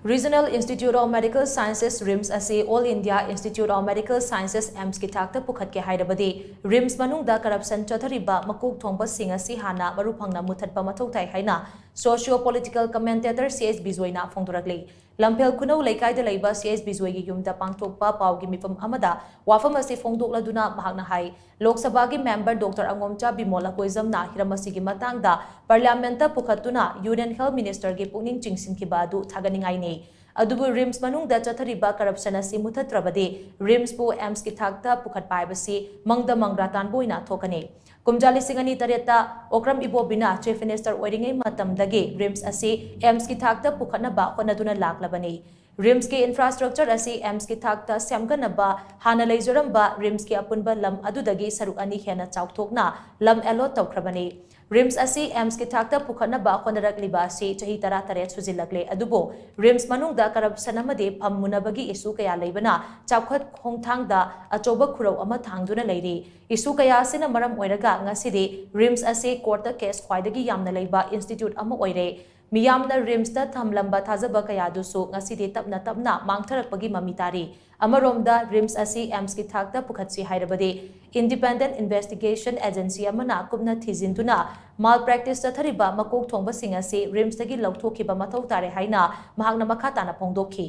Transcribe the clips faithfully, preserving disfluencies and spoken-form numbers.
Regional Institute of Medical Sciences, RIMS, ꯑꯁꯤ All India Institute of Medical Sciences, AIIMSꯀꯤ ꯊꯥꯛꯇ ꯄꯨꯈꯠꯀꯦ ꯍꯥꯏꯔꯕꯗꯤ RIMS ꯃꯅꯨꯡꯗ corruption ꯆꯠꯊꯔꯤꯕ ꯃꯀꯣꯛ ꯊꯣꯡꯕꯁꯤꯡ ꯑꯁꯤ ꯍꯥꯟꯅ ꯃꯔꯨ ꯐꯪꯅ ꯃꯨꯊꯠꯄ ꯃꯊꯧ ꯇꯥꯏ ꯍꯥꯏꯅ socio political commentator C S ꯕꯤꯖꯣꯏꯅ ꯐꯣꯡꯗꯣꯔꯛꯂꯤ꯫ ꯂꯝꯐꯦꯜ ꯈꯨꯅꯧ ꯂꯩꯀꯥꯏꯗ ꯂꯩꯕ ꯁꯤ ꯑꯦꯁ ꯕꯤꯖꯣꯏꯒꯤ ꯌꯨꯝꯗ ꯄꯥꯡꯊꯣꯛꯄ ꯄꯥꯎꯒꯤ ꯃꯤꯐꯝ ꯑꯃꯗ ꯋꯥꯐꯝ ꯑꯁꯤ ꯐꯣꯡꯗꯣꯛꯂꯗꯨꯅ ꯃꯍꯥꯛꯅ ꯍꯥꯏ, ꯂꯣꯛ ꯁꯚꯥꯒꯤ member Doctor ꯑꯉꯣꯝꯆꯥ ꯕꯤꯃꯣꯂ ꯀꯣꯏꯖꯝꯅ ꯍꯤꯔꯝ ꯑꯁꯤꯒꯤ ꯃꯇꯥꯡꯗ Parliamentꯇ ꯄꯨꯈꯠꯇꯨꯅ Union Health Ministerꯒꯤ ꯄꯨꯛꯅꯤꯡ ꯆꯤꯡꯁꯤꯟꯈꯤꯕ ꯑꯗꯨ ꯊꯥꯒꯠꯅꯤꯡꯉꯥꯏꯅꯤ꯫ ꯑꯗꯨꯕꯨ RIMS ꯃꯅꯨꯡꯗ ꯆꯠꯊꯔꯤꯕ corruption ꯑꯁꯤ ꯃꯨꯊꯠꯇ꯭ꯔꯕꯗꯤ RIMSꯄꯨ AIIMSꯀꯤ ꯊꯥꯛꯇ ꯄꯨꯈꯠꯄ ꯍꯥꯏꯕꯁꯤ ꯃꯪꯗ ꯃꯪꯒ꯭ꯔꯥ ꯇꯥꯟꯕ ꯑꯣꯏꯅ ꯊꯣꯛꯀꯅꯤ꯫ ꯀꯨꯝꯖꯥ ꯂꯤꯁꯤꯡ ꯑꯅꯤ ꯇꯔꯦꯠꯇ ꯑꯣꯀ꯭ꯔꯝ ꯏꯕꯣꯕꯤꯅ Chief Minister ꯑꯣꯏꯔꯤꯉꯩ ꯃꯇꯝꯗꯒꯤ RIMS ꯑꯁꯤ AIIMSꯀꯤ ꯊꯥꯛꯇ ꯄꯨꯈꯠꯅꯕ ꯍꯣꯠꯅꯗꯨꯅ ꯂꯥꯛꯂꯕꯅꯤ꯫ RIMSꯀꯤ infrastructure ꯑꯁꯤ AIIMSꯀꯤ ꯊꯥꯛꯇ ꯁꯦꯝꯒꯠꯅꯕ ꯍꯥꯟꯅ ꯂꯩꯖꯔꯝꯕ RIMSꯀꯤ ꯑꯄꯨꯟꯕ ꯂꯝ ꯑꯗꯨꯗꯒꯤ ꯁꯔꯨꯛ ꯑꯅꯤ ꯍꯦꯟꯅ ꯆꯥꯎꯊꯣꯛꯅ ꯂꯝ allot ꯇꯧꯈ꯭ꯔꯕꯅꯤ꯫ RIMS ꯑꯁꯤ AIIMSꯀꯤ ꯊꯥꯛꯇ ꯄꯨꯈꯠꯅꯕ ꯍꯣꯠꯅꯔꯛꯂꯤꯕ ꯑꯁꯤ ꯆꯍꯤ ꯇꯔꯥꯇꯔꯦꯠ ꯁꯨꯖꯤꯜꯂꯛꯂꯦ, ꯑꯗꯨꯕꯨ RIMS ꯃꯅꯨꯡꯗ corruption ꯑꯃꯗꯤ ꯐꯝ ꯃꯨꯟꯅꯕꯒꯤ issue ꯀꯌꯥ ꯂꯩꯕꯅ ꯆꯥꯎꯈꯠ ꯈꯣꯡꯊꯥꯡꯗ ꯑꯆꯧꯕ ꯈꯨꯔꯧ ꯑꯃ ꯊꯥꯡꯗꯨꯅ ꯂꯩꯔꯤ꯫ Issue ꯀꯌꯥ ꯑꯁꯤꯅ ꯃꯔꯝ ꯑꯣꯏꯔꯒ ꯉꯁꯤꯗꯤ RIMS ꯑꯁꯤ courtꯇ case ꯈ꯭ꯋꯥꯏꯗꯒꯤ ꯌꯥꯝꯅ ꯂꯩꯕ institute ꯑꯃ ꯑꯣꯏꯔꯦ꯫ ꯃꯤꯌꯥꯝꯅ RIMSꯇ ꯊꯝꯂꯝꯕ ꯊꯥꯖꯕ ꯀꯌꯥꯗꯨꯁꯨ ꯉꯁꯤꯗꯤ ꯇꯞꯅ ꯇꯞꯅ ꯃꯥꯡꯊꯔꯛꯄꯒꯤ ꯃꯃꯤ ꯇꯥꯔꯤ꯫ ꯑꯃꯔꯣꯝꯗ RIMS ꯑꯁꯤ AIIMSꯀꯤ ꯊꯥꯛꯇ ꯄꯨꯈꯠꯁꯤ ꯍꯥꯏꯔꯕꯗꯤ Independent Investigation Agency ꯑꯃꯅ ꯀꯨꯞꯅ ꯊꯤꯖꯤꯟꯗꯨꯅ malpractice ꯆꯠꯊꯔꯤꯕ ꯃꯀꯣꯛ ꯊꯣꯡꯕꯁꯤꯡ ꯑꯁꯤ RIMSꯇꯒꯤ ꯂꯧꯊꯣꯛꯈꯤꯕ ꯃꯊꯧ ꯇꯥꯔꯦ ꯍꯥꯏꯅ ꯃꯍꯥꯛꯅ ꯃꯈꯥ ꯇꯥꯅ ꯐꯣꯡꯗꯣꯛꯈꯤ꯫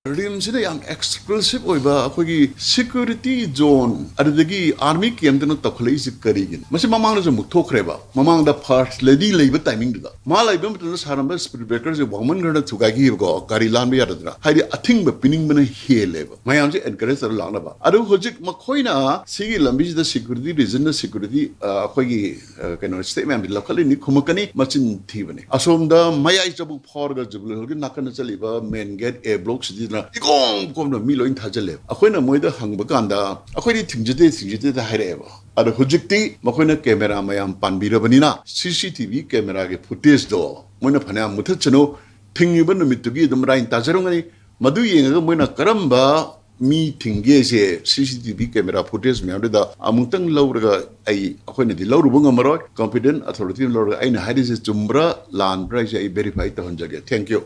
RIMSꯁꯤꯗ ꯌꯥꯝ exclusive ꯑꯣꯏꯕ ꯑꯩꯈꯣꯏꯒꯤ security zone, ꯑꯗꯨꯗꯒꯤ army campꯇꯅ ꯇꯧꯈꯠꯂꯛꯏꯁꯤ ꯀꯔꯤꯒꯤꯅꯣ? ꯃꯁꯤ ꯃꯃꯥꯡꯗꯁꯨ ꯑꯃꯨꯛ ꯊꯣꯛꯈ꯭ꯔꯦꯕ꯫ ꯃꯃꯥꯡꯗ first lady ꯂꯩꯕ timingꯗꯨꯗ, ꯃꯥ ꯂꯩꯕ ꯃꯇꯝꯗ ꯁꯥꯔꯝꯕ speed breakerꯁꯦ ꯋꯥꯡꯃꯟꯈ꯭ꯔꯅ ꯊꯨꯒꯥꯏꯈꯤꯕꯀꯣ, ꯒꯥꯔꯤ ꯂꯥꯟꯕ ꯌꯥꯗꯗꯅ꯫ ꯍꯥꯏꯗꯤ ꯑꯊꯤꯡꯕ ꯄꯤꯅꯤꯡꯕꯅ ꯍꯦꯜꯂꯦꯕ꯫ ꯃꯌꯥꯝꯁꯦ encourage ꯇꯧꯔ ꯂꯥꯛꯅꯕ꯫ ꯑꯗꯨ ꯍꯧꯖꯤꯛ ꯃꯈꯣꯏꯅ ꯁꯤꯒꯤ ꯂꯝꯕꯤꯁꯤꯗ security reasonꯅ security, ꯑ, ꯑꯩꯈꯣꯏꯒꯤ, ꯑ, ꯀꯩꯅꯣ, state ꯃꯌꯥꯝꯁꯤ ꯂꯧꯈꯠꯂꯤꯅꯤ, ꯈꯨꯝꯃꯛꯀꯅꯤ, ꯃꯆꯤꯟ ꯊꯤꯕꯅꯤ꯫ ꯑꯁꯣꯝꯗ ꯃꯌꯥꯏ ꯆꯕꯨꯛ ꯐꯥꯎꯔꯒ Jubilee Hallꯒꯤ ꯅꯥꯀꯟꯗ ꯆꯠꯂꯤꯕ main gate A blockꯁꯤꯗꯅ ꯏꯀꯣꯝ ꯀꯣꯝꯅ ꯃꯤ ꯂꯣꯏ ꯊꯥꯖꯤꯜꯂꯦꯕ꯫ ꯑꯩꯈꯣꯏꯅ ꯃꯣꯏꯗ ꯍꯪꯕ ꯀꯥꯟꯗ, "ꯑꯩꯈꯣꯏꯗꯤ ꯊꯤꯡꯖꯗꯦ, ꯊꯤꯡꯖꯗꯦꯗ" ꯍꯥꯏꯔꯛꯑꯦꯕ꯫ ꯑꯗꯣ ꯍꯧꯖꯤꯛꯇꯤ ꯃꯈꯣꯏꯅ camera ꯃꯌꯥꯝ ꯄꯥꯟꯕꯤꯔꯕꯅꯤꯅ, CCTV cameraꯒꯤ footageꯗꯣ ꯃꯣꯏꯅ ꯐꯅꯌꯥꯝ ꯃꯨꯊꯠꯁꯅꯨ, ꯊꯤꯡꯉꯤꯕ ꯅꯨꯃꯤꯠꯇꯨꯒꯤ ꯑꯗꯨꯝ ꯃꯔꯥꯏꯅ ꯇꯥꯖꯔꯝꯒꯅꯤ꯫ ꯃꯗꯨ ꯌꯦꯡꯉꯒ ꯃꯣꯏꯅ ꯀꯔꯝꯕ ꯃꯤ ꯊꯤꯡꯒꯦꯁꯦ C C T V camera footage ꯃꯌꯥꯝꯗꯨꯗ ꯑꯃꯨꯛꯇꯪ ꯂꯧꯔꯒ ꯑꯩ, ꯑꯩꯈꯣꯏꯅꯗꯤ ꯂꯧꯔꯨꯕ ꯉꯝꯃꯔꯣꯏ꯫ ꯀꯝꯄꯤꯇꯦꯟ ꯑꯊꯣꯔꯤꯇꯤ ꯑꯃ ꯂꯧꯔꯒ ꯑꯩꯅ ꯍꯥꯏꯔꯤꯁꯦ ꯆꯨꯝꯕ꯭ꯔꯥ ꯂꯥꯟꯕ꯭ꯔꯥ ꯍꯥꯏꯁꯦ ꯑꯩ ꯚꯦꯔꯤꯐꯥꯏ ꯇꯧꯍꯟꯖꯒꯦ꯫ Thank you꯫